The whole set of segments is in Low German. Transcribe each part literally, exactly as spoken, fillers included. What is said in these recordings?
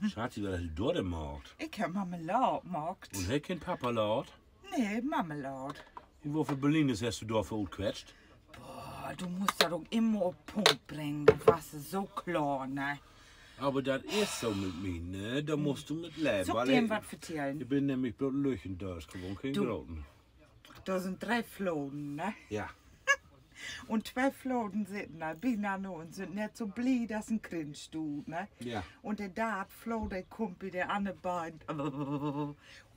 Schatzi, wat hest du dor denn maakt? Ik heff Marmelaad maakt. Un he keen Papalaad? Nee, Marmelaad. Un woveel Berliners hest du dorför utquetscht? Boah, du musst dat ok immer op Punkt bringen. Dat was so klaar, ne? Aver dat is so mit mi, ne? Dor musst du mit leven. Sall ik di wat vertellen? Ik bün nämlich bloot en lüttjen Döös, gewoon keen groten. Dor sünd dree Floden, ne? Ja. Un twee Floden sitten al binanner un sünd nett so blied as en Krintstuut, ne? Ja. Un de darde Floh, de kummt bi de anner beiden.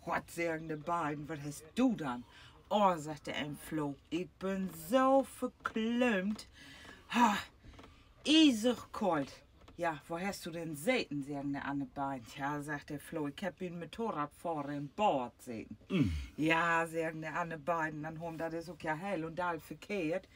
Gott, seggen de beiden, wat hest du denn? Oh, seggt de een Floh, ik bün so verklöömt. Ha, iesig koolt. Ja, wo hest du denn seten, seggen de anner beiden. Ja, seggt de Floh, ik heff bi en Motorradfohrer in Baad seten. Ja, seggen de anner beiden, denn hum, dat is ok ja heel un dall verkehrt.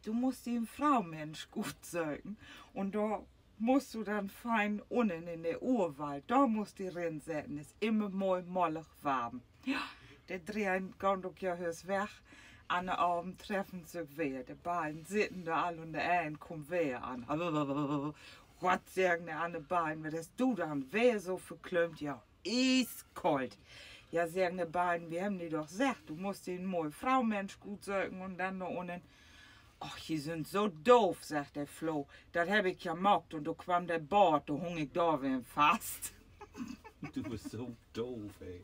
Du musst di en Frauminsch utsöken. Un dor musst du denn fein unnen in de Urwald, dor musst di rinseten, is immer moi mollig warm. Ja, de dree gahn ok ja hör Weg. Anner Avend treffen sük weer. De beiden sitten dor all un de een kummt weer an. Gott, seggen de anner beiden, wat hest du denn weer so verklöömt? Ja, ieskoolt. Ja, seggen de beiden, wi hebben di doch seggt, du musst di en moi Frauminsch utsöken un denn dor unnen. Och, ji sünd so doof, seggt de Floh. Dat heff ik ja maakt un dor kwamm de Baad, dor hung ik dor weer fast. Du büst so doof, ey.